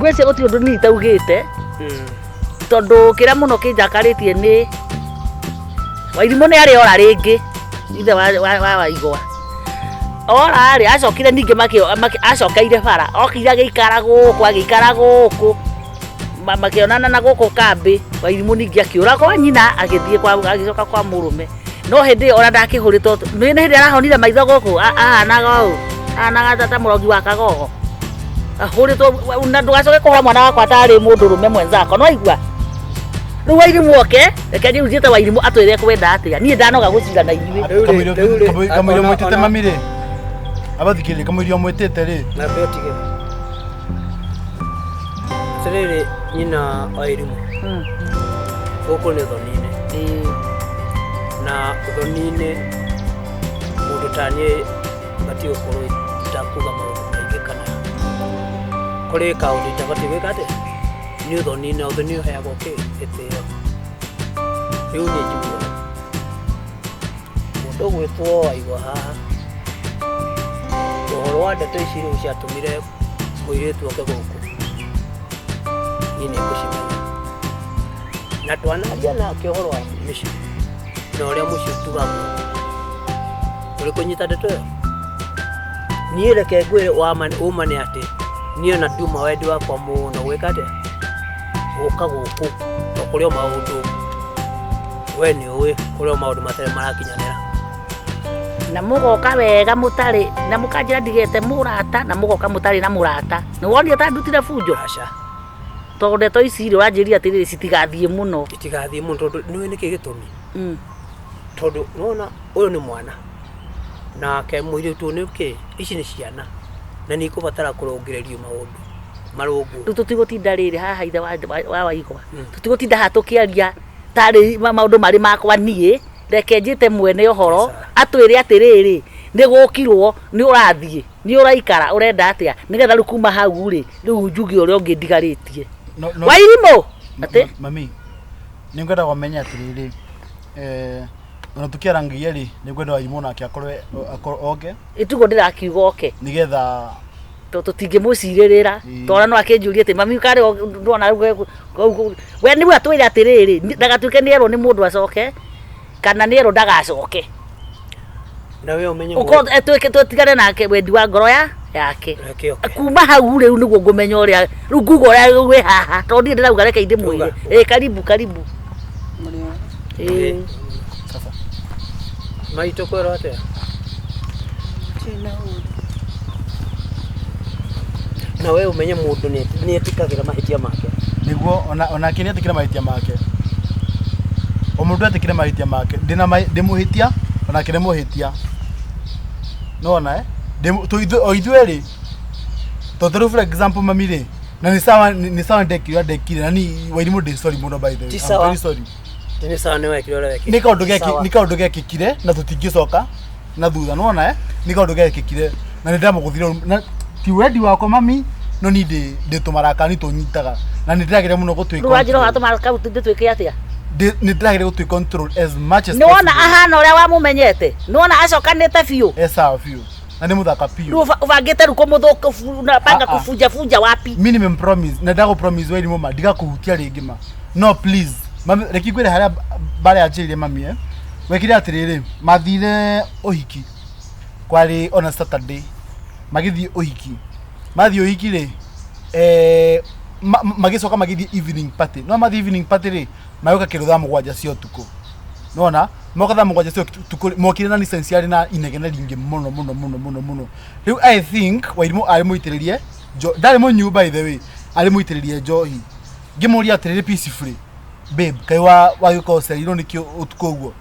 Ngwĩciria gũtirĩ ũndũ niĩ itaugĩte, tondũ kĩrĩa mũno kĩnjakarĩtie nĩ Wairimũ nĩ arĩ ora rĩngĩ, ithe wa Waigwa. Ora rĩ, acokire ningĩ acokeire bara, okire agĩikara gũkũ, agĩikara gũkũ, makĩonana na gũkũ kambĩ, Wairimũ ningĩ akĩũra kwa nyina agĩthiĩ kwa, agĩcoka kwa mũrũme. No hĩndĩ ĩyo ona ndakĩhũrĩtwo, nĩ hĩndĩ arahonire maitho gũkũ, ahanaga ũũ, ahanaga ta mũrogi wa kagogo. Ahũrĩtwo, na ndũgacoke kũhũra mwana wakwa tarĩ mũndũrũme mwenzako, nĩwaigua? Rĩu Wairimũ oke, reke rĩu njĩte Wairimũ atwĩre ekwenda atĩa. Niĩ ndanoga gũcira na inyuĩ. Kamũira mwĩtĩte mami rĩ, abathikĩrĩria kamũira mwĩtĩte rĩ. Nambe ũtige. Atĩrĩrĩ nyina wa Irimũ, gũkũ nĩ ũthoni-inĩ. Na ũthoni-inĩ mũndũ ta niĩ batiĩ gũkorwo itakuga maũndũ maingĩ kana kũrĩ kaũndũ itabatiĩ gwĩka atĩa? Nĩ ũthoni na ũthoni ũheagwo kĩ? Gĩtĩo. Rĩu niĩ njuge mũndũ ũgwĩtwo Waigwa haha, ũhoro wa ndeto ici rĩu ciatũmire mũirĩtu oke gũkũ, niĩ nĩ ngũcimenya. Na twanaria nake ũhoro wa mĩciĩ na ũrĩa mũciĩ ũtugagwo. Ũrĩ kũnyita ndeto ĩyo? Niĩ reke ngwĩre ũma nĩ atĩ niĩ ona nduma wendi wakwa mũno gwĩka atĩa? Gũka gũkũ to kũrĩ o maũndũ we nĩ ũĩ kũrĩ o maũndũ matarĩ marakinyanĩra. Na mũgoka wega mũtarĩ na mũkanjĩra ndigete mũrata na mũgoka mũtarĩ na mũrata. Nĩ wonire ta ndutire bunjo? Aca. Tondũ ndeto ici rĩ ũranjĩrire atĩrĩrĩ citigathiĩ mũno. Itigathiĩ mũno tondũ nĩ ũĩ nĩkĩ gĩtũmi? Tondũ nĩwona ũyũ nĩ mwana nake mũirĩtu ũyũ nĩ kĩ? Ici nĩ ciana na nĩ ikũbatara kũrũngĩrĩrio maũndũ marũngwo. Rĩu tũtigũtinda rĩrĩ haha ithe wa Waigwa, tũtigũtinda haha tũkĩaria tarĩ maũndũ marĩ makwa niĩ, reke njĩte mwene ũhoro atwĩre atĩrĩrĩ, nĩ gũkirwo, nĩ ũrathiĩ, nĩ ũraikara, ũrenda atĩa, nĩgetha rĩu kuma hau rĩ, rĩu njuge ũrĩa ũngĩ ndigarĩtie. Wairimũ! Atĩ? Mami, nĩ ngwenda ũmenye atĩrĩrĩ, ona tũkĩarangia rĩ, nĩ ngwenda Wairimũ nake akorwo akorwo oke. Ĩtiguo ndĩrakiuga oke. Nĩgetha Tondũ tũtingĩmũcirĩrĩra, tondũ no akĩnjũrie atĩ mami karĩ ndona we nĩwe atwĩre atĩrĩrĩ, ndagatuĩke nĩ erwo nĩ mũndũ acoke, kana nĩ erwo ndagacoke. Na we ũmenye Ũkorwo ĩtuĩke tũtigane nake wendi wa ngoro ya yake. Reke oke. Kuma hau rĩu nĩguo ngũmenya ũrĩa rĩu nguga ũrĩa wĩ haha tondũ niĩ ndĩrauga reke ndĩmwĩre. Ĩ karibu karibu. Ĩ. Maitũ kwĩrwo atĩa? Na we ũmenye mũndũ nĩ etĩkagĩra mahĩtia make. Nĩguo onake nĩ etĩkĩre mahĩtia make. O mũndũ etĩkĩre mahĩtia make. Ndĩna ndĩ mũhĩtia onake nĩ mũhĩtia. Nĩwona eh? O ithuĩ erĩ tondũ rĩu for example mami rĩ na nĩ sawa nĩ sawa ndekire ũrĩa ndekire na ni Wairimũ ndĩ sorry mũno by the way. Ti I'm sawa. very sorry. Ti nĩ sawa nĩ wekire ũrĩa wekire. Nĩ kaũndũ Ti geki sawa. nĩ kaũndũ gekĩkire na tũtingĩcoka na thutha nĩwona eh? Nĩ kaũndũ gekĩkire na nĩ ndamũgũthire na ti wendi wakwa mami no ni ndĩ ndĩ tũmaraka ni tũnyitaga na nĩ ndĩrageria mũno gũtwĩ Rĩu wanjĩra ũhoro tũmaraka ndĩtwĩke atĩa? Nĩ ndĩrageria gũtwĩ control as much as Nĩwona possible. ahana ũrĩa wamũmenyete? Nĩwona acokanĩte biũ? E sawa biũ na nĩ mũthaka biũ. Rĩu ũbangĩte rĩu kũmũthũka unapanga Ah, ah. kufunja funja wapi? Mi nimempromise na ndagũpromise Wairimũ ma ndigakũhutia rĩngĩ ma no please mami reke ngwĩre harĩa mbara yanjĩrĩirie mami eh wekire atĩrĩrĩ mathire ũhiki kwarĩ on a Saturday magĩthiĩ ũhiki mathiĩ ũhiki rĩ eh, magĩcoka magĩthiĩ evening party no mathiĩ evening party rĩ magĩũka kĩndũ thaa 7 cia ũtukũ nona moka thaa 7 cia ũtukũ rĩ, mokire na Nissan ciarĩ na inegene rĩingĩ mũno mũno mũno mũno mũno. Rĩu I think Wairimũ arĩ mũitĩrĩrie ndarĩ mũnyuu by the way arĩ mũitĩrĩrie njohi. Ngĩmũria atĩrĩrĩ peacefully babe kaĩ wa wagĩũka ũcereirwo nĩkĩ ũtukũ ũguo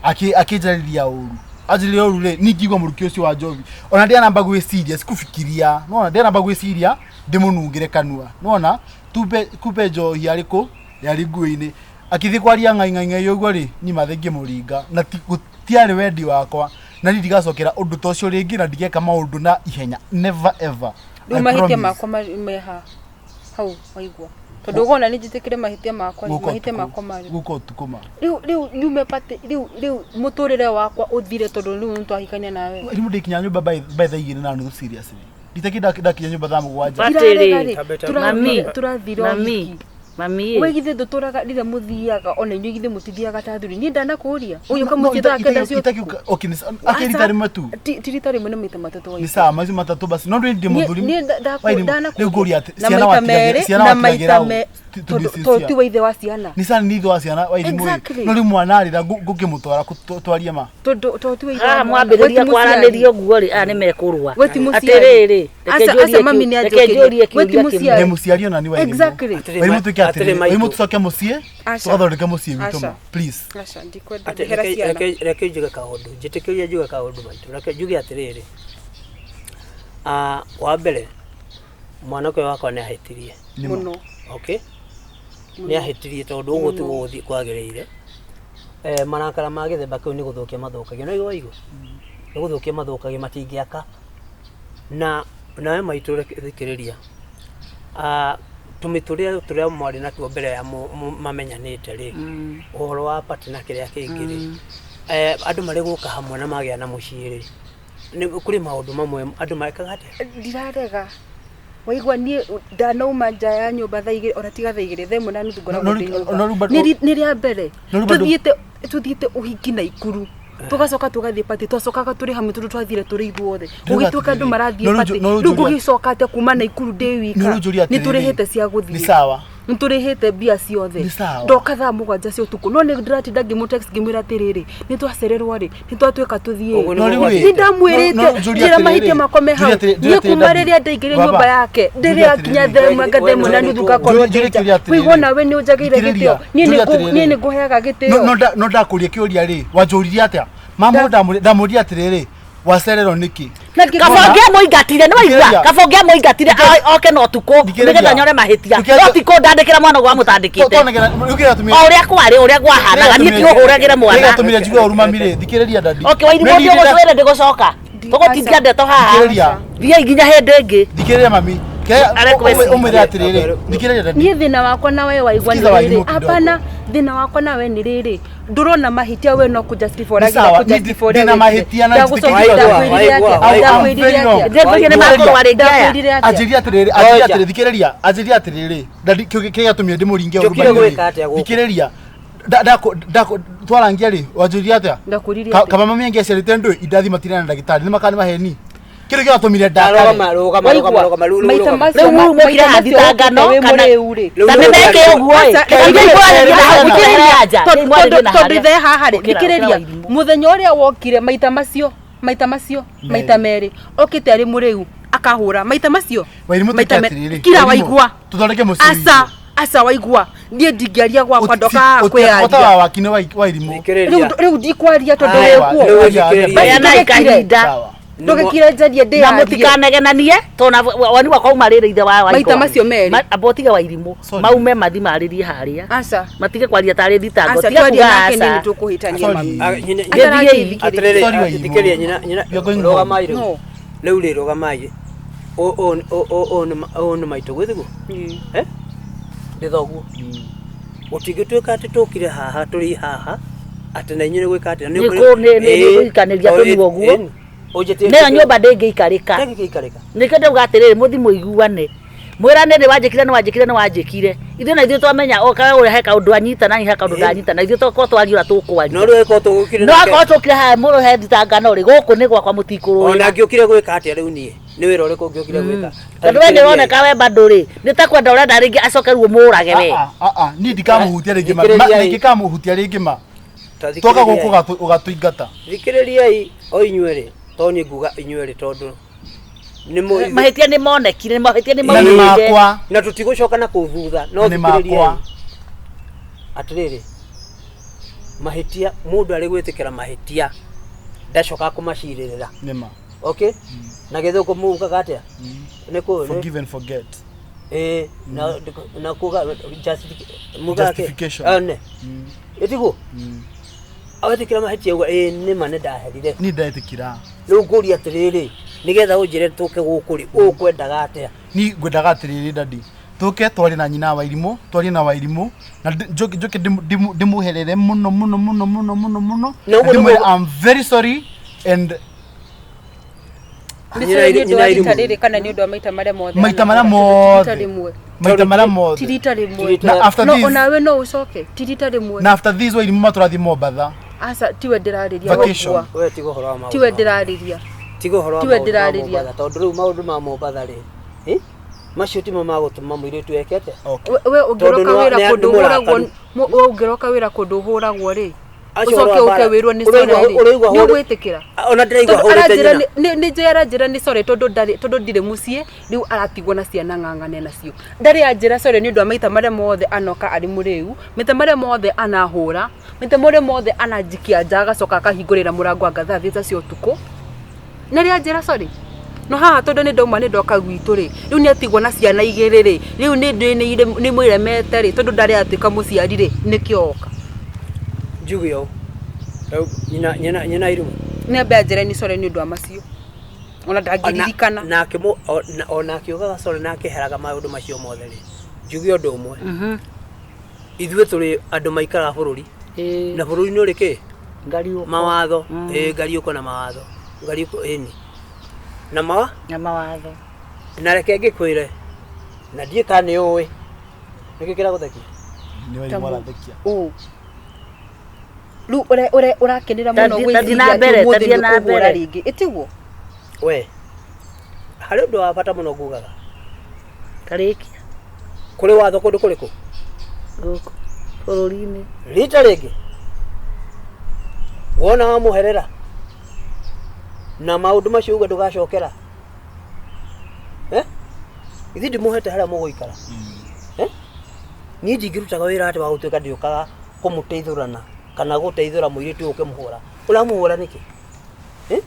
akĩnjarĩria ũru anjarĩria ũru rĩ niĩ ngĩigua mũrukĩ ũcio wa njohi ona ndianamba gwĩciria sikufikiria nona ndianamba gwĩciria ndĩmũnungĩre kanua nona tumbe kumbe njohi yarĩ kũ yarĩ nguo-inĩ akĩthiĩ kwaria ng'ai ng'ai ng'ai ũguo rĩ niĩ mathe ngĩmũringa na gũtiarĩ wendi wakwa na niĩ ndigacokera ũndũ ta ũcio rĩngĩ na ndigeka maũndũ na ihenya never ever. Rĩu I mahĩtia promise. makwa me ha hau waigua tondũ ũgona nĩ njĩtĩkĩre mahĩtia makwa rĩ, Gũka mahĩtia ũtukũ- makwa marĩ gũka ũtukũ ma rĩu rĩu nyume pate rĩu rĩu mũtũrĩre wakwa ũthire tondũ rĩu nĩ twahikania nawe. Rĩu ndĩkinya nyũmba by thaa 2:30 seriously. Nditaki ndakinya nyũmba thaa 7. Atĩrĩ, Ndĩrarega rĩ, mami, tũrathire mami, ũhiki. mami We ĩ. githĩ ndũtũraga rĩrĩa mũthiaga ona inyuĩ githĩ mũtithiaga ta athuri niĩ ndanakũria ũyũ No, kamũciĩ thaa 9 cia itaki ũtukũ. okay, akĩ rita Aca, rĩmwe tu. ti rita rĩmwe nĩ maita matatũ Nĩ waigua. sawa macio matatũ basi. No ndĩ ndĩ mũthuri. Niĩ Wairimu, ndanakũria. rĩu ngũria atĩ Na ciana maita watigagĩra merĩ, ciana na maita watigagĩra me- ũ? Tondũ tondũ tondũ ti wa ithe wa ciana. Nĩ sawa nĩ ithe wa ciana Wairimu ĩ. Exactly. No rĩu mwana arĩra ngũkĩmũtwara twarie ma. Tondũ tondũ ti wa ithe wa Haha mwana. We ti mwambĩrĩria mũciari. kwaranĩria ũguo rĩ, aya nĩ mekũrũa. We ti mũciari. Atĩrĩrĩ, reke Aca- njũrie aca mami nĩ reke anjũkĩrie. njũrie We ti kĩũria kĩmwe. mũciari. Ndĩ mũciari ona ni Wairimu. Exactly. Wairimu tuĩke Atĩrĩ atĩrĩrĩ, maitũ. Wairimu tũcoke mũciĩ, Aca. tũgathondeke mũciĩ witũ Aca. ma. Please. Aca, ndikwenda Atĩ, ndehera ciana. reke njuge kaũndũ njĩtĩkĩrie njuge kaũndũ maitũ reke njuge atĩrĩrĩ wa mbere mwanake ũyũ wakwa nĩ ahĩtirie Nĩ ma. Mũno. okay nĩ ahĩtirie tondũ ũguo tiguo gũthiĩ kwagĩrĩire marakara ma gĩthemba kĩu nĩ gũthũkia mathũkagia no igua nĩ gũthũkia mathũkagia matingĩaka na nawe maitũ reke thikĩrĩria tũmĩtũrĩre tũrĩa mwarĩ natuo mbere ya mamenyanĩte rĩ ũhoro wa pati na kĩrĩa kĩngĩ rĩ andũ marĩ gũka hamwe na magĩa na mũciĩ rĩ nĩ kũrĩ maũndũ mamwe andũ mekaga atĩa Ndirarega. Waigua niĩ ndanauma nja ya nyũmba thaa 2 ona tiga thaa 2 thaa 1:30 ngoragwo No, no, ndĩ nyũmba. no, no, but- Nĩ rĩa mbere No, but- tũthiĩte ũhiki Naikuru tũgacoka tũgathiĩ pati twacokaga tũrĩ hamwe tondũ twathire tũrĩ ithuothe Ndĩrauga gũgĩtuĩka andũ atĩrĩrĩ, marathiĩ no rĩu pati no rĩu rĩu njũria- ngũgĩcoka atĩa kuma Naikuru ndĩ No wika rĩu njũria nĩ atĩrĩrĩ, tũrĩhĩte cia gũthiĩ Nĩ sawa. nĩ tũrĩhĩte mbia ciothe Nĩ sawa. ndoka thaa 7 cia ũtukũ no nĩ ndĩratinda ngĩmũtext ngĩmwĩra atĩrĩrĩ nĩ twacererwo rĩ nĩ twatuĩka tũthiĩ Ũguo No rĩu nĩ ĩ, ndamwĩrĩte no- no njũria njĩra atĩrĩrĩ, mahĩtia makwa me hau njũria atĩrĩ- niĩ njũria kuma atĩrĩrĩ, rĩrĩa ndaingĩrire Baba, nyũmba yake njũria ndĩrĩa nginya atĩrĩrĩ. thaa ĩmwe nga thaa 1:30 ngakorwo Njũria ndĩ nja kĩũria atĩrĩrĩ. wĩigua nawe nĩ ũnjagĩire Thikĩrĩria, gĩtĩo niĩ njũria atĩrĩrĩ. niĩ nĩ ngũheaga gĩtĩo No ndakũria kĩũria rĩ wanjũririe atĩa mama ndamũria atĩrĩrĩ wacererwo nĩkĩ Na ngĩkora- Kaba ũngĩamũingatire nĩ waigua Thikĩrĩria. kaba ũngĩamũingatire oke na ũtukũ Thikĩrĩria. nĩgetha nyore mahĩtia Thikĩrĩria. no ti kũndandĩkĩra mwana ũguo amũtandĩkĩte o ũrĩa kwarĩ ũrĩa kwahanaga niĩ ti ũhũragĩre mwana gĩatũmire njigue ũru mami rĩ thikĩrĩria dadi okay Wairimu ũthiĩ ũgũtwĩre ndĩgũcoka tũgũtindia ndeto haha Thikĩrĩria. thiai nginya hĩndĩ ĩngĩ thikĩrĩria mami Arekweciria. ũmwĩre atĩrĩrĩ thikĩrĩria dadi niĩ thĩna wakwa nawe waigua nĩ Sikiza Wairimu rĩrĩ kidogo. hapana thĩna wakwa nawe nĩ rĩrĩ ndũrona mahĩtia we no kũjustify Nĩ sawa, niĩ ndĩna mahĩtia na njĩtĩkĩtie ndakwĩrire Waigua, atĩa waigua. ndakwĩrire I'm very wrong. atĩa Ndĩkwĩrire nĩ makũrũa rĩngĩ aya ndakwĩrire atĩa anjĩria atĩrĩrĩ anjĩria atĩrĩrĩ thikĩrĩria anjĩria atĩrĩrĩ dadi kĩrĩa gĩatũmire ndĩmũringe ũru Njũkire mami rĩ. gwĩka atĩa gũkũ? thikĩrĩria twarangia rĩ wanjũririe atĩa Ndakũririe atĩa? kaba mami angĩaciarĩte ndũĩ indathi matirĩ na ndagĩtarĩ nĩ makana nĩ maheni kĩndũ kĩratũmire ndakare Rũgama, rũgama, rũgama, rũgama, rũgama, maita rũgama. macio Rĩu mũkire maita macio hathitangano ũkĩte wĩ kana- mũrĩu rĩ Rĩu ta nĩmeke ũguo ĩ Aca, Rĩu reke mwarĩrie na hau, thikĩrĩria. mũkĩrĩria anja. Tondũ- Rĩu mwarĩrie na tondũ harĩa. ithe haha rĩ Ũkĩra, thikĩrĩria ũkĩra Wairimu. mũthenya ũrĩa wokire maita macio maita macio maita merĩ okĩte arĩ mũrĩu akahũra maita macio Wairimu maita tuĩke me- atĩrĩrĩ, kira Wairimu, waigua tũthondeke mũciĩ aca witũ. aca waigua niĩ ndingĩaria gwakwa ndoka haha Ũta wa kwĩyaria waki nĩ Wairimu Thikĩrĩria. rĩu ndikwaria tondũ Aya, wĩkuo rĩu thikĩrĩria. Basi Heanai ndũgekire. kahinda Sawa. ndũgekire njarie na ndĩyarie mũtikanegenanie tondũ woni wakwa uma rĩrĩ ithe wa Waigwa. Maita macio merĩ. Amba ũtige Wairimu Sorry. maume mathi marĩrie harĩa aca matige kwaria tarĩ thitango aca tiga twaria kuga nake nĩ aca tũkũhĩtania Sorry. mami Ah, nyina- Gĩthiĩi. Atĩrĩrĩ, Sorry, Wairimu. thikĩrĩria, nyina- nyina- We are going rũgamai home. rĩu. No. Rĩu rĩ rũgamai ũũ nĩ maitũ gwĩthiguo Eh? Ndĩ thoguo gũtingĩtuĩka atĩ tũkire haha tũrĩ haha atĩ na inyuĩ nĩ gwĩka atĩa Nĩ nĩ kũhikanĩria tũnua ũguo. Nĩyo nyũmba ndĩngĩikarĩka ndĩngĩikarĩka nĩkĩo ndauga atĩrĩrĩ mũthi mũiguane mwĩrane nĩ wanjĩkire nĩ wanjĩkire nĩ wanjĩkire ithuĩ na ithuĩ twamenya o kawe ũrĩa he kaũndũ anyita na niĩ he kaũndũ ndanyita na ithuĩ tokorwo twaria ũrĩa tũkwaria no rĩu ĩkorwo tũgũkire no akorwo tũkire haha mũrũ he thitangano rĩ gũkũ nĩ gwakwa mũtikũrũĩra ona ngĩũkire gwĩka atĩa rĩu niĩ nĩ wĩra ũrĩkũ ngĩũkire gwĩka tondũ we nĩ ũroneka we bado rĩ nĩ ta kwenda ũrenda rĩngĩ acoke ruo mũũrage we Ah, ah, ah, niĩ ndikamũhutia rĩngĩ ma Thikĩrĩriai. ndingĩkamũhutia rĩngĩ ma toka gũkũ ũgatũingata thikĩrĩriai o inyuerĩ to niĩ nguga inyuerĩ tondũ nĩ mũ- mahĩtia nĩ monekire mahĩtia nĩ na nĩ maumĩrire makwa na tũtigũcoka na kũu thutha no Na nĩ thikĩrĩriai makwa. atĩrĩrĩ mahĩtia mũndũ arĩ gwĩtĩkĩra mahĩtia ndacokaga kũmacirĩrĩra nĩ ma okay na gĩthũngũ mugaga atĩa nĩ kũ forgive and forget ĩĩ na na kuga mugaga kĩ? Justification. Ah, ne ĩtiguo awetĩkĩra mahĩtia uga ĩĩ nĩma nĩ ndaherire niĩ ndetĩkĩra rĩu ngũria atĩrĩrĩ nĩgetha ũnjĩre tũke gũkũ rĩ ũkwendaga atĩa ni ngwendaga atĩrĩrĩ dadi tũke twarie na nyina wa Wairimũ twarie na Wairimũ na njoke njoke ndĩmũherere mũno mũno mũno mũno mũno mũno Na ũguo ndĩmwĩre nĩguo- I'm very sorry and Nĩ sorry nĩ ũndũ wa rita rĩrĩ kana nĩ ũndũ wa maita marĩa mothe Maita marĩa anahũra? Tondũ ti rita mothe. rĩmwe. Maita marĩa Ti mothe. rita rĩmwe. Na after No this- onawe no ũcoke. Ti rita rĩmwe. Na after this Wairimũ matũrathiĩ Mombatha. Aca tiwe ndĩrarĩria Vacation. wakua. We tiga ũhoro wa maũndũ Tiwe ma- ndĩrarĩria. tiga ũhoro wa tiwe maũndũ ma ndĩrarĩria. Mombatha tondũ rĩu maũndũ ma Mombatha rĩ eh, macio timo magũtũma mũirĩtu ekete Okay. We Tondũ ũngĩroka nĩ wa- wĩra nĩ- kũndũ nĩ ũhũragwo mũrakaru. we ũngĩroka wĩra kũndũ ũhũragwo rĩ. Acio Ũcoke ũhoro wa ũke mbara. wĩrwo nĩ Ũraigua- sorry rĩ. ũraigua Nĩ hũrĩ- ũgwĩtĩkĩra. Ona ndĩraigua Tondũ hũrĩte aranjĩra nyina. nĩ njũĩ aranjĩra nĩ sorry tondũ ndarĩ tondũ ndirĩ mũciĩ rĩu aratigwo na ciana ng'ang'ane nacio ndarĩ anjĩra sorry nĩ ũndũ wa maita marĩa mothe anoka arĩ mũrĩu maita marĩa mothe anahũra maita marĩa mothe ananjikia nja agacoka akahingũrĩra mũrango anga thaa thita cia ũtukũ nĩ anjĩra sorry no haha tondũ nĩ ndauma nĩ ndoka gwitũ rĩ rĩu nĩ atigwo na ciana igĩrĩ rĩ rĩu nĩ nĩ mwĩremete rĩ tondũ ndarĩ atuĩka mũciari rĩ nĩkĩo oka Njuge ũũ. Rĩu nyina nyina nyina irimũ. nĩ ambe anjĩre nĩ sorry nĩ ũndũ wa macio ona ndangĩririkana Nake ona akiugaga sorry na akĩheraga maũndũ macio mothe rĩ njuge ũndũ ũmwe ithuĩ tũrĩ andũ maikaraga bũrũri na bũrũri nĩ ũrĩ kĩ Ngariũko. mawatho ĩ ngariũko na mawatho ngariũko ĩni na mawa Na mawatho. na reke ngĩkwĩre na ndiĩ kana nĩ ũĩ nĩkĩ kĩragũthekia Nĩ Wairimũ arathekia. ũ rĩu ũre- ũre- ũrakenera mũno Tathi- gwĩciria tathi na atĩ mbere, ũmũthĩ tathi na nĩ ũkũhũra mbere. rĩngĩ ĩtiguo we harĩ ũndũ wa bata mũno ngugaga Tarĩkia. kũrĩ watho kũndũ kũrĩkũ Gũkũ bũrũri-inĩ. rita rĩngĩ wona wamũherera na maũndũ macio uga ndũgacokera eh? Ithuĩ ndimũhete harĩa mũgũikara eh? Niĩ ndingĩrutaga wĩra atĩ wa gũtuĩka ndĩũkaga kũmũteithũrana kana gũteithũra mũirĩtu ũyũ ũkĩmũhũra ũramũhũra nĩkĩ eh?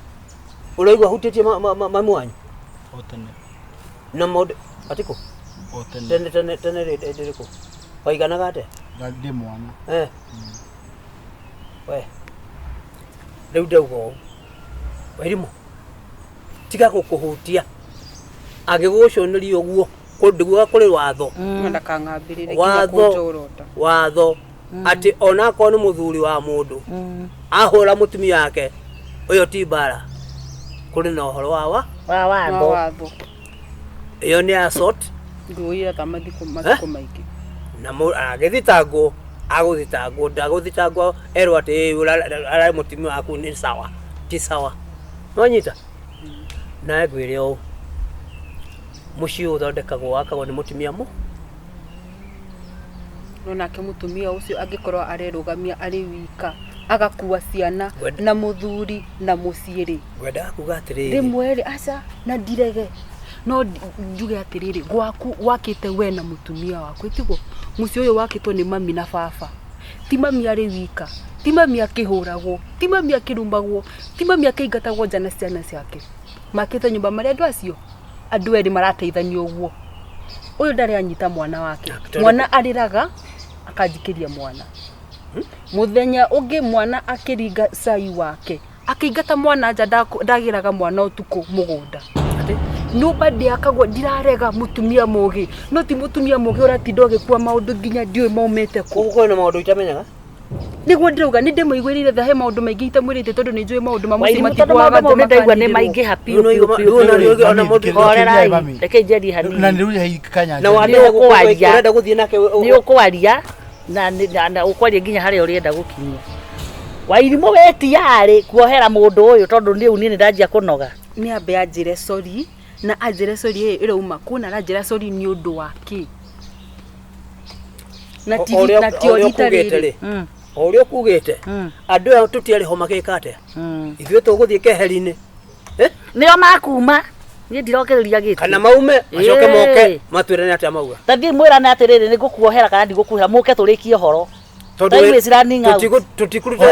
Ũraigua hutĩtie mamu wanyu O tene. na maũndũ atikũ O tene. tene tene tene rĩ ndĩrĩkũ waiganaga atĩa Ndĩ mwana. Eh. We. Rĩu ndauga ũũ. Wairimũ. Tiga gũkũhutia. Angĩgũcũnĩria ũguo, ndiguaga kũrĩ watho. na ndakang'ambĩrĩre nginya Watho. kũnjorota Watho. Atĩ onakorwo nĩ mũthuri wa mũndũ, ahũra mũtumia wake, ũyũ ti mbara. Kũrĩ na ũhoro wa wa, Wa wa watho. watho ĩyo nĩ assault ngũira ta mathiko mathiko maingĩ na agĩthitangwo agũthitangwo ndagũthitangwo erwo atĩ "Ĩ, ũra- ararĩ mũtumia waku nĩ sawa ti sawa nonyita nawe ngwĩre ũũ mũciĩ ũthondekagwo wakagwo nĩ mũtumia mũ no nake mũtumia ũcio angĩkorwo arerũgamia arĩ wika agakua ciana Ngwenda- na mũthuri na mũciĩ rĩ ngwendaga kuga atĩrĩrĩ rĩmwe rĩ aca na ndirege no njuge atĩrĩrĩ gwaku wakĩte we na mũtumia waku ĩtiguo mũciĩ ũyũ wakĩtwo nĩ mami na baba ti mami arĩ wika ti mami akĩhũragwo ti mami akĩrumagwo ti mami akĩingatagwo nja na ciana ciake makĩte nyũmba marĩ andũ acio andũ erĩ marateithania ũguo ũyũ ndarĩ anyita mwana wake Tondũ- mwana arĩraga akanjikĩria mwana muthenya ũngĩ mwana akĩringa cai wake akĩingata mwana nja ndagĩraga mwana ũtukũ mũgũnda atĩ nyũmba ndĩakagwo ndirarega mũtumia mũgĩ no ti mũtumia mũgĩ ũratinda ũgĩkua maũndũ nginya ndiũĩ maumĩte kũ gũkũ kwĩna maũndũ itamenyaga nĩguo ndĩrauga nĩ ndĩmũiguĩrĩire tha he maũndũ maingĩ itamwĩrĩte tondũ nĩ njũĩ maũndũ ma mũciĩ Wairimũ tondũ matiguaga maũndũ mau nĩ ndaigua nĩ makanĩrĩrwo. maingĩha biũ Rĩu biũ no biũ igua- biũ. rĩu ona Mami, mũndũ- Horerai, Mami. reke njarie Na hanini. nĩ rĩu hei kanya. na Nĩ wandĩha ũkwaria. ũrenda gũthiĩ nake Nĩ ũkwaria na na ũkwaria nginya harĩa ũrenda gũkinyia. Wairimũ we tiarĩ kuohera mũndũ ũyũ tondũ rĩu niĩ nĩ ndanjia kũnoga. Nĩ ambe anjĩre sorry na anjĩre sorry ĩĩ ĩrauma kũ na aranjĩra sorry nĩ ũndũ wa kĩ na ti na ti o rita ũkugĩte rĩrĩ rĩ o ũrĩa ũkugĩte andũ aya tũtiarĩ ho magĩka atĩa ithuĩ tũgũthiĩ keheri-inĩ Eh? Nĩo makuma niĩ ndirokĩrĩria gĩtĩ. kana maume macoke Ĩĩ. moke matwĩre nĩ atĩa mauga Tathiĩ mwĩrane atĩrĩrĩ nĩ ngũkuohera kana ndigũkuohera mũke tũrĩkie ũhoro. Time is running out. tũtikũruta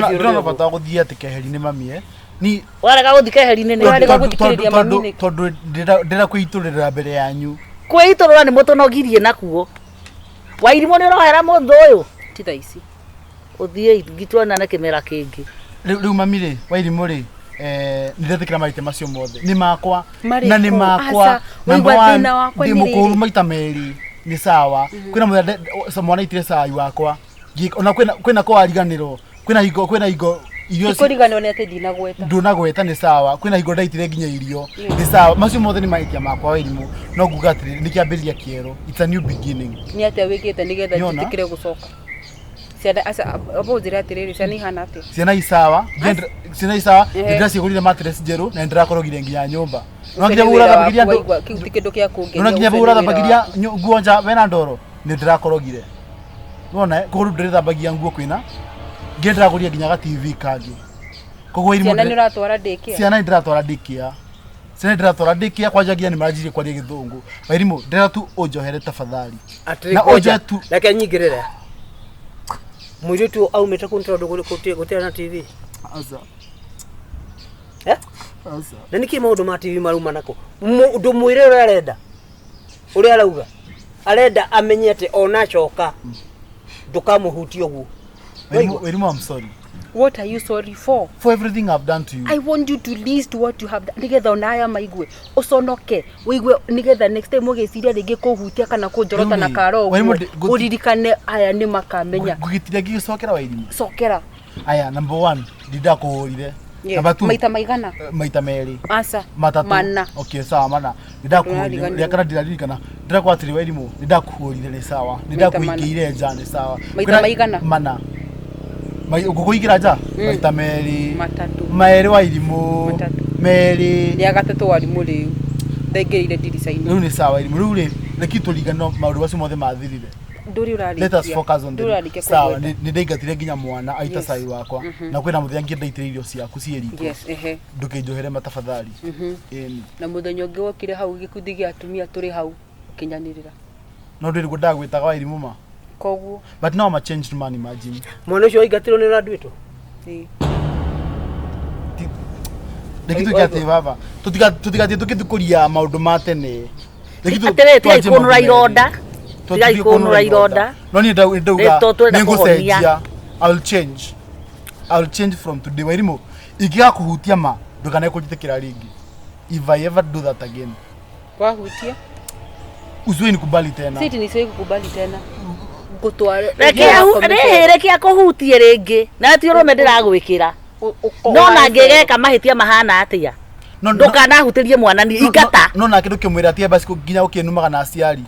Ndĩrona bata wa gũthiĩ atĩ keheri-inĩ mami eh. Ni Warega gũthiĩ keheri-inĩ nĩ Warega tondũ- gũthikĩrĩria mami tondũ nĩkĩ? tondũ ndĩrenda kwĩitũrĩra mbere yanyu. Kwĩitũrũra nĩ mũtũnogirie nakuo. Wairimũ nĩ ũrohera mũndũ ũyũ. Ti thaa ici Ũthiĩ ngituonane kĩmera kĩngĩ. Rĩu mami rĩ Wairimũ rĩ nĩ ndetĩkĩra maita macio mothe nĩ makwa Marĩkũ? na nĩ makwa Aca, Number waigua one, thĩna wakwa ndĩ nĩ mũkũrũ rĩrĩ. maita merĩ nĩ sawa kwĩna mũthenya mwana aitire cai wakwa ona kwĩna kwĩna kwariganĩrwo kwĩna hingo kwĩna hingo Irio Tikũriganĩrwo nĩ atĩ ndinagweta. Ndunagweta nĩ sawa, kwĩna hingo ndaitire nginya irio nĩ sawa. Macio mothe nĩ mahĩtia makwa Wairimũ, no nguga atĩrĩrĩ, nĩ kĩambĩrĩria kĩerũ, it's a new beginning. Nĩ atĩa wĩkĩte nĩgetha Nĩona? njĩtĩkĩre gũcoka? Ciana aca amba ũnjĩre atĩrĩrĩ, ciana ihana atĩa? Ciana i sawa, ciana i sawa. Ndĩracigũrire mattress njerũ na nĩndĩrakorogire nginya nyũmba. No Ũcio nginya nĩ vau wĩra ũrathambagiria waku andũ waigua, kĩu ti kĩndũ kĩa kũngenia, no nginya ũcio vau nĩ wĩra ũrathambagiria waku. nguo nja wena ndoro, nĩndĩrakorogire nona koguo rĩu ndĩrĩthambagia nguo kwĩna nginya ndĩragũrire nginya ga TV kangĩ, koguo irimũ Ciana nĩ ũratwara daycare? Ciana nĩ ndĩratwara daycare, ciana nĩ ndĩratwara daycare, kwanja nginya nĩ maranjirie kwaria gĩthũngũ. Wairimũ, ndĩrenda tu ũnjohere tafadhali. Atĩrĩ, Na ngoja, ũnjoe tu. Reke nyingĩrĩre. Mũirĩtu ũyũ aumĩte kũ tondũ gũtirĩ na TV? Aca. Eh? Aca. Na nĩkĩ maũndũ ma TV marauma nako? Ndũmwĩre ũrĩa arenda. Ũrĩa arauga. Arenda amenye atĩ ona acoka ndũkamũhutie ũguo. Wairimũ, Wairimũ, I'm sorry. What are you sorry for? For everything I've done to you. I want you to list what you have done nigetha ona aya maigue uconoke ũigue nigetha next time ũgĩciria rĩngĩ kũhutia kana kũnjorota na Rĩu-rĩ, karo Wairimũ, ũguo ũririkane aya nĩ makamenya. Ngũgĩtiria ngĩgĩcokera Wairimũ. Cokera. Aya, number one, ndindakũhũrire. Yeah. Number two, Maita maigana? Maita merĩ. Aca. Matatũ. Mana. Okay, sawa, mana. Ndindakũhũrire. Ndũrariganĩrwo. Rĩa kana ndiraririkana. Ndĩrakwa atĩrĩ Wairimũ, ndindakũhũrire nĩ sawa. Ndindakũhingĩire nja nĩ sawa. Maita maigana? Mana. Ngũkũingĩra nja? Maita merĩ. Matatũ. Merĩ Wairimũ. Matatũ. Merĩ. Rĩa gatatũ warimũ rĩu ndaingĩrĩire ndirica-inĩ. Rĩu nĩ sawa Wairimũ. Rĩu rĩ, reke tũrigano maũndũ macio mothe mathirire. Ndũrĩ ũrarĩkia. Let us focus on the Ndũrĩ ũrarĩkia sawa. kũgweta. Nĩ ndaingatire nginya mwana aita Yes. cai wakwa na kwĩna mũthenya nginya ndaitire irio ciaku ciĩ riko. Yes, ehe. Ndũkĩnjohere matafadhali. Ĩni. Na mũthenya ũngĩ wokire hau gĩkundi gĩa atumia tũrĩ hau ũkĩnyanĩrĩra. No ndĩrĩ guo ndagwĩtaga Wairimũ ma. Koguo But now I'm a changed man, imagine. Mwana ũcio waingatirwo nĩ ũranduĩtwo? ĩĩ. Reke tuge atĩ baba, tũtigathiĩ tũgĩthukũria maũndũ ma tene. Reke Atĩrĩrĩ, tigai twanjie kũnũra maũndũ merĩ. ironda. Tigai Tũthiĩ kũnũra ironda. No niĩ ndauga Nĩ tũrenda nĩ kũhonia. ngũcenjia. I will change. I will change from today. Wairimũ, ingĩgakũhutia ma, ndũkanae kũnjĩtĩkĩra rĩngĩ. If I ever do that again, Wahutia usiwe nikubali tena. siti nisiwe kukubali tena ngũtware. Reke rĩhĩ reke akũhutie rĩngĩ na ti ũrũme ndĩragwĩkĩra, no na ngĩgeka mahĩtia mahana atĩa, No, no, ndũkanahutĩrie mwana ni ingata. No nake ndũkĩmwĩra atige basi nginya ũkĩnumaga na aciari.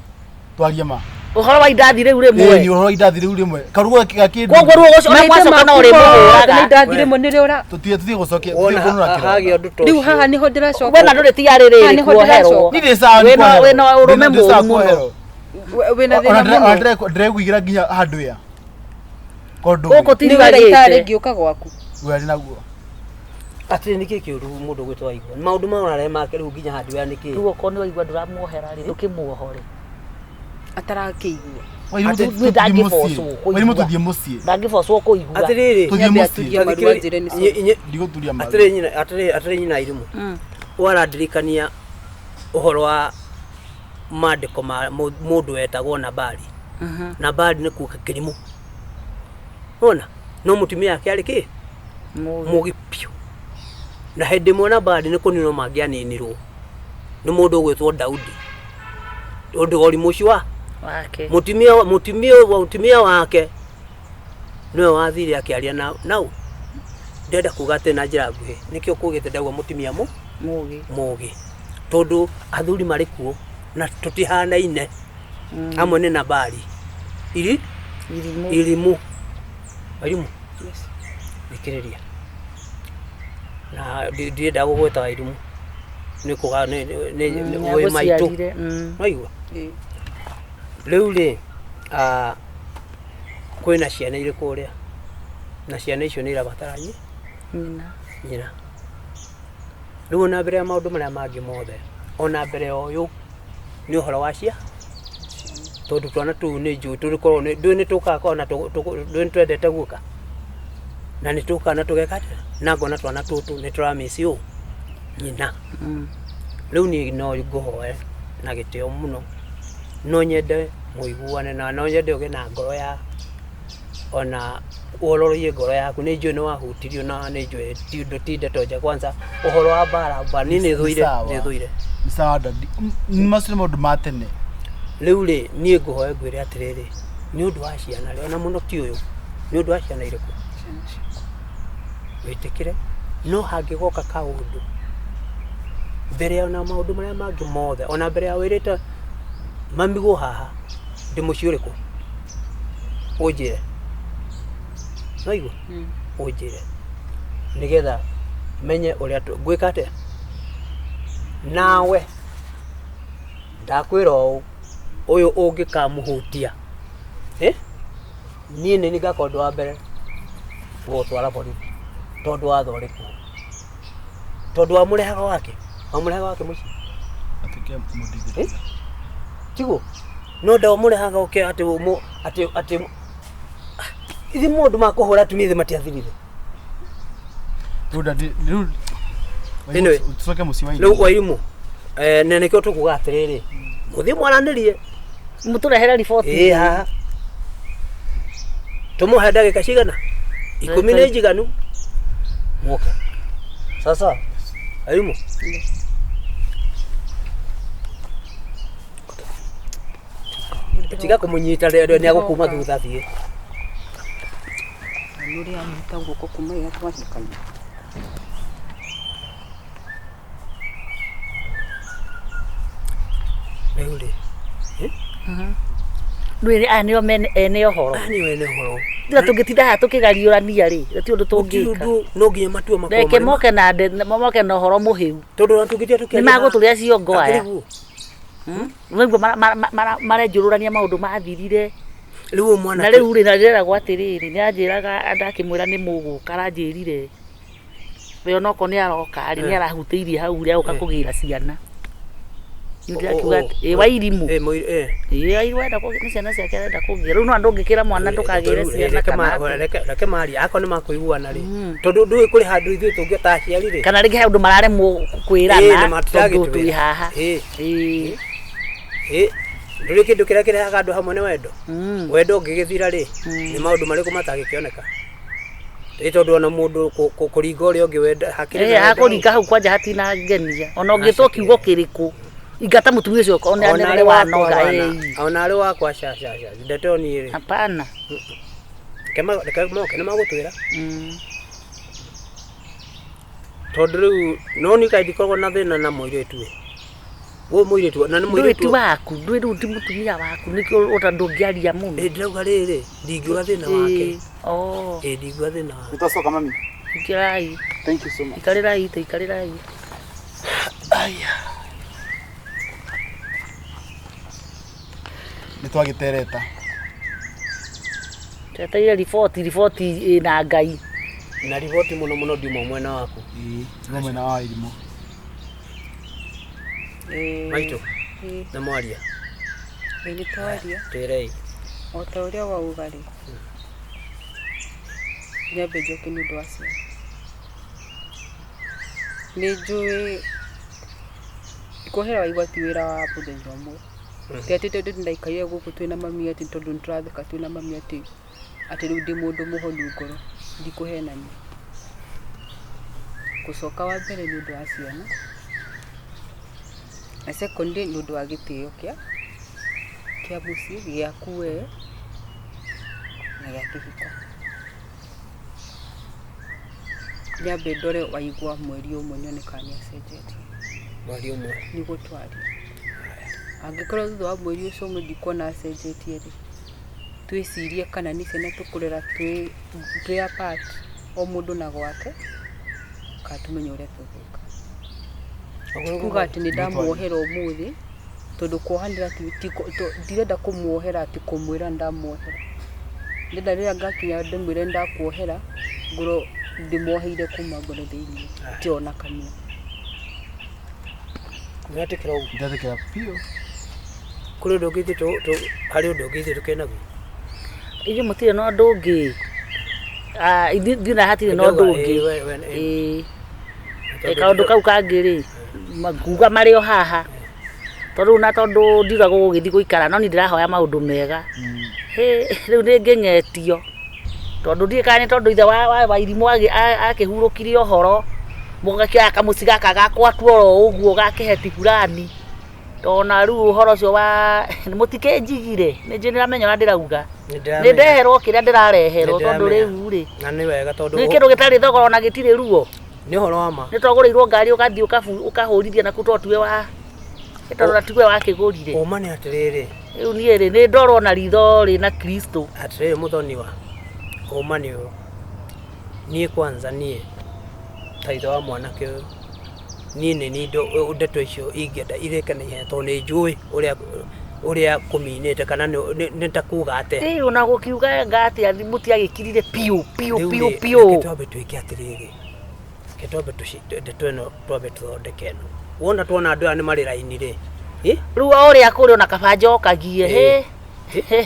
Twarie ma. Ũhoro wa indathi rĩu Ĩĩ, rĩmwe ni ũhoro wa indathi rĩu rĩmwe. Karugo gakĩndũ. Koguo ruo ũcio ona mwacoka no ũrĩmũhũraga. Indathi rĩmwe nĩrĩo ũra Tũtige tũtige gũcokia, tũtige Wona kũnũra hagĩa kĩronda. ũndũ ta rĩu ũcio. haha nĩho ndĩracoka. Wena ndũrĩ tiga rĩrĩ Haha nĩho kuoherwo. ndĩracoka. Niĩ ndĩ sawa nĩ Wĩna kuoherwo. wĩna ũrũme Ndĩ sawa mũru mũno. kuoherwo. Wĩna Ona thĩna ona mũno. ndĩreguigĩra nginya hardware. Korwo Gũkũ ndũĩ. ti Nĩ wĩra itarĩ riganĩte. ngĩũka gwaku. Wĩra naguo. Atĩrĩ, nĩkĩ kĩũru mũndũ gwĩtwo Waigua? Maũndũ maya ũrarehe make rĩu nginya hardware nĩkĩ? Rĩu okorwo nĩ waigua ndũramuohera rĩ, ndũkĩmuohore. Atarakĩigua. Wairimũ Atĩ tũthiĩ ndangĩbocwo mũciĩ. kũigua. Wairimũ tũthiĩ mũciĩ. Ndangĩbocwo kũigua. Atĩrĩrĩ, Tũthiĩ Nyambe mũciĩ. aturie maru anjĩre nĩ sorry. Ndigũturia maru. Atĩrĩ nyina, atĩrĩ nyina Irimũ. Warandirikania ũhoro wa maandĩko ma mũndũ wetagwo Nabali. Nabali nĩ kuga kĩrimũ. Wona? No mũtumia wake arĩ kĩ? Mũgĩ biũ. Na hĩndĩ ĩmwe Nabali nĩ kũninwo mangĩaninirwo nĩ mũndũ ũgwĩtwo Daudi. Ũndũ wa ũrimũ ũcio wa Wake. Mũtumia wake nĩwe wathire akĩaria na nau. Ndĩrenda kuga atĩ na njĩra nguhĩ nĩkĩo kugĩte ndauga mũtumia Mũgĩ. mũgĩ, tondũ athuri marĩ kuo na tũtihanaine. Amwe nĩ Nabali iri Irimũ. Irimũ. Irimũ, thikĩrĩria, na ndirenda gũgwĩta Irimũ nĩ kuga nĩ wĩ maitũ. Nĩagũciarire. Waigua? Ĩĩ. Rĩu rĩ, kwĩna ciana irĩ kũrĩa na ciana icio nĩ irabatara Nyina. Nyina. Rĩu ona mbere ya maũndũ marĩa mangĩ mothe, ona mbere ya ũyũ nĩ ũhoro wa cia, tondũ twana tũu nĩ njũĩ tũrĩkorwo ndũĩ nĩ tũkaga ona ndũĩ nĩ twendete guoka na nĩ tũkaga na tũgeka atĩa, na ngona twana tũtũ nĩ tũramĩci ũ nyina. Rĩu niĩ no ngũhoe na gĩtĩo mũno, no nyende mũiguane na no nyende ũgĩe na ngoro ya ona wororoie ngoro yaku. Nĩ njũĩ nĩ wahutirio na nĩ njũĩ ti ũndũ, ti ndeto njega. Kwanza ũhoro wa mbara mba niĩ nĩ thũire. Sawa. Nĩ thũire. Nĩ sawa daddy. Macio nĩ maũndũ ma tene. Rĩu rĩ, niĩ ngũhoe ngwĩre atĩrĩrĩ, nĩ ũndũ wa ciana rĩ, ona mũno ti ũyũ, nĩ ũndũ wa ciana irĩkũ? Wĩtĩkĩre no hangĩgoka kaũndũ mbere ya ona maũndũ marĩa mangĩ mothe, ona mbere ya wĩrĩte mami gũ haha ndĩ mũciĩ ũrĩkũ, ũnjĩre, waigua? Ũnjĩre nĩgetha menye ũrĩa ngwĩka atĩa nawe. Ndakwĩra ũũ, ũyũ ũngĩkamũhutia, eh? Niĩ nĩ niĩ ngakorwo ndĩ wa mbere gũgũtwara borithi, tondũ watho ũrĩ kuo, tondũ wamũrehaga wake, wamũrehaga wake mũciĩ. Atuĩke mũndingĩria. Eh? Tiguo no ndamũrehaga oke atĩ atĩ atĩ ithi mũndũ makũhũra atumia ithe matiathirire. Rĩu daddy, rĩu Anyway. tucoke mũciĩ wa Rĩu irio. Wairimũ, eh, na nĩkĩo tũkuga atĩrĩrĩ, mũthiĩ mwaranĩrie. Mũtũrehere riboti. Ĩĩ, haha tũmũhe ndagĩka cigana, 10 nĩ njiganu, mũke. Sasa Wairimũ, tiga kũmũnyita rĩrĩa nĩ agũkuma thutha thiĩ. Nĩ ũrĩa anyita guoko kuma rĩrĩa twahikania. Rĩu rĩ, Rĩu aya nĩo mene ene ũhoro. Aya nĩo ene ũhoro. Tiga tũngĩtinda haha tũkĩgariũrania rĩ, gũtirĩ ũndũ Gũtirĩ tũngĩka. ũndũ, no nginya matua makorwo Reke marĩ moke na moke na ũhoro mũhĩu. Tondũ ona tũngĩtinda Nĩ tũkĩaria magũtũrĩa ciongo aya. Akĩrĩ guo. Nĩguo marenjũrũrania maũndũ mathirire. Rĩu ũyũ mwana Na rĩu rĩ, na ndĩreragwo atĩrĩrĩ, nĩ anjĩraga ndakĩmwĩra nĩ mũgũka, aranjĩrire we onokorwo nĩ aroka rĩ, nĩ arahutĩirie hau rĩ, agũka kũgĩra ciana. Nĩ ndĩrakiuga atĩ, ĩ Wairimũ. Eh, eh. Ĩ Wairimũ arenda kũgĩa, nĩ ciana ciake arenda kũgĩa. Rĩu no ndũngĩkĩra mwana ndũkagĩre Rĩu, ciana reke kana atĩa. reke marie, akorwo nĩ makũiguana rĩ, tondũ ndũĩ kũrĩ handũ ithuĩ tũngĩ ta aciari rĩ. Kana rĩngĩ he ũndũ mararemwo Ĩ, kwĩrana nĩ matiragĩtwĩra. tondũ twĩ haha. Ĩ. Ĩ. Ĩ, ndũrĩ kĩndũ kĩrĩa kĩrehaga andũ hamwe nĩ wendo. Wendo ũngĩgĩthira rĩ, nĩ maũndũ marĩkũ matangĩkĩoneka? Ĩ, tondũ ona mũndũ kũringa ũrĩa ũngĩ wenda hakĩrĩ Ĩ, na wendo. hakũringa hau kwanja hatinangenia. Ona ũngĩtwo kiugo kĩrĩkũ, ingata mũtumia ũcio ona Ona nĩ arĩ wakwa wanoga. wana, Ĩ. ona arĩ wakwa ca ca ca ndeto niĩ rĩ. Hapana. Reke moke nĩ magũtwĩra. Tondũ rĩu no niĩ kaĩ ndikoragwo na thĩna na mũirĩtu ĩ. Ũyũ mũirĩtu na nĩ Ndũĩ mũirĩtu. ti waku, ndũĩ rĩu ti mũtumia waku, nĩkĩo ũta ndũngĩaria mũno. Ĩ, ndĩrauga rĩrĩ, ndingiuga thĩna wake. Ĩ, oh, Ĩ, ndingiuga thĩna wake. Nĩtwacoka mami. Ikirai, Thank you so much. ikarĩrai itĩ, ikarĩrai. Nĩtwagĩtereta. Twetereire riboti, riboti ĩna Ngai. Na riboti mũno mũno ndiuma mwena waku. Ĩĩ, nĩ mwena wa Wairimũ. Maitũ na mwaria. Ĩ, nĩ twaria. Twĩrei. O ta ũrĩa wauga rĩ, nyambe njoke nĩ ũndũ wa ciana. Nĩ njũĩ kuohera waigua ti wĩra wa mũthenya ũmwe. Ti atĩ tondũ ndaikarire gũkũ twĩna mami atĩ tondũ nĩtũratheka twĩna mami atĩ atĩ rĩu ndĩ mũndũ mũhonu ngoro, ndikũhenania. Gũcoka wa mbere nĩ ũndũ wa ciana, na secondly nĩ ũndũ wa gĩtĩo kĩa mũciĩ, gĩaku we na gĩa kĩhiko. Nyambe ndore waigua mweri ũmwe nyone kana nĩ acenjetie. Mweri ũmwe. Nĩguo twarie. Angĩkorwo thutha wa mweri ũcio ũmwe ndikuona acenjetie rĩ, twĩcirie kana nĩ ciana tũkũrera twĩ apart, o mũndũ na gwake, kana tũmenye ũrĩa tũgwĩka. Kuga atĩ nĩ ndamuohera ũmũthĩ, tondũ kuohanĩra ndirenda kũmuohera atĩ kũmwĩra ndamuohera. Ndĩrenda rĩrĩa ngakinya ndĩmwĩre ndakuohera, ngorwo ndĩmuoheire kuma ngoro thĩinĩ, ti ona kanua. Nĩwetĩkĩra ũguo? Ndetĩkĩra biũ. Kũrĩ ũndũ ũngĩ ithuĩ harĩ ũndũ ũngĩ ithuĩ tũkĩrĩ naguo? Ithuĩ mũtirĩ na ũndũ ũngĩ. Ah, ithuĩ na hatirĩ na ũndũ ũngĩ. Ĩ, we, ĩ. Ĩ. Kaũndũ kau kangĩ rĩ, nguga marĩ o haha. Tondũ rĩu na tondũ ndiuga gũgũgĩthiĩ gũikara, no niĩ ndĩrahoya maũndũ mega. Hĩ, rĩu nĩ ngĩng'etio. Tondũ ndiũĩ kana nĩ tondũ ithe wa Wairimũ akĩhurũkirie ũhoro, mũgakĩoya kamũciĩ gaka gakwa tu oro ũguo gakĩheti fulani. Tona rĩu ũhoro ũcio wa mũtikĩnjigire, nĩ njũĩ nĩramenya ũrĩa ndĩrauga. Nĩ ndĩramenya. Nĩ ndeherwo kĩrĩa ndĩrareherwo Nĩ tondũ ndĩramenya. rĩu rĩ Na nĩ wega tondũ nĩ kĩndũ gĩtarĩ thogora ona gĩtirĩ ruo. Nĩ ũhoro wa ma. Nĩ twagũrĩirwo ngari ũgathiĩ ũkahũrithia naku to tiwe wa tondũ na tiwe wakĩgũrire. Ũma nĩ atĩrĩrĩ. Rĩu niĩ rĩ nĩ ndorwo na ritho rĩ na Kristo. Atĩrĩrĩ mũthoniwa, ũma nĩ ũyũ. Niĩ kwanza niĩ ta ithe wa mwanake ũyũ, niĩ nĩ niĩ ndeto icio ingĩenda irĩke na ihenya tondũ nĩ njũĩ ũrĩa kũminĩte kana nĩ ta kuga atĩa. Ĩĩ ona gũkiuga anga atĩa mũtiagĩkirire piũ piũ Rĩu piũ rĩ, piũ. Reke twambe twĩke atĩrĩrĩ, reke twambe ndeto ĩno twambe tũthondeke ĩno. Wona tuona andũ aya nĩ marĩ raini rĩ, ĩ? Rĩu o ũrĩa kũrĩ ona kaba njokagie, Ĩ. hĩ. Hĩ.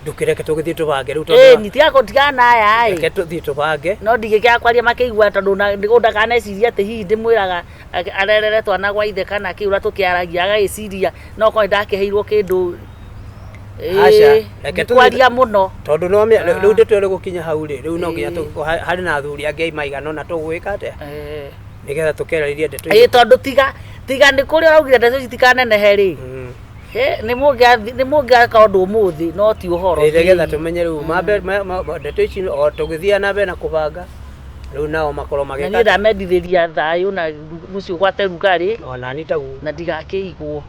Ndũkĩreke tũgĩthiĩ tũbange rĩu Ĩ tondũ ni tiga gũtigana aya reke ĩ. tũthiĩ tũbange. No ndingĩkĩaga kwaria makĩigua tondũ ndakaneciria atĩ hihi ndĩmwĩraga arerere twana gwa ithe kana kĩ ũrĩa tũkĩaragia agagĩciria no korwo nĩndakĩheirwo kĩndũ. Aca, Ĩ, reke tũthiĩ ndikwaria mũno. Tondũ no rĩu ndeto ĩrĩ gũkinya hau rĩ, rĩu no nginya Ĩ. harĩ na athuri angĩ maigana ũna tũgwĩka atĩa? Ĩ. Nĩgetha tũkerarĩrie ndeto Ĩ icio. tondũ tiga nĩ kũrĩa ũraugire ndeto ici itikanenehe rĩ. Hĩ, nĩ mũngĩaka ũndũ ũmũthĩ no ti ũhoro. Ĩ, nĩgetha tũmenye rĩu mambe ndeto ici o tũgĩthiaga na mbere na kũbanga, rĩu nao makorwo Na magĩka niĩ ndamendithĩria thayũ na mũciĩ ũgwate rugarĩ Ona niĩ taguo. na ndigakĩigwo.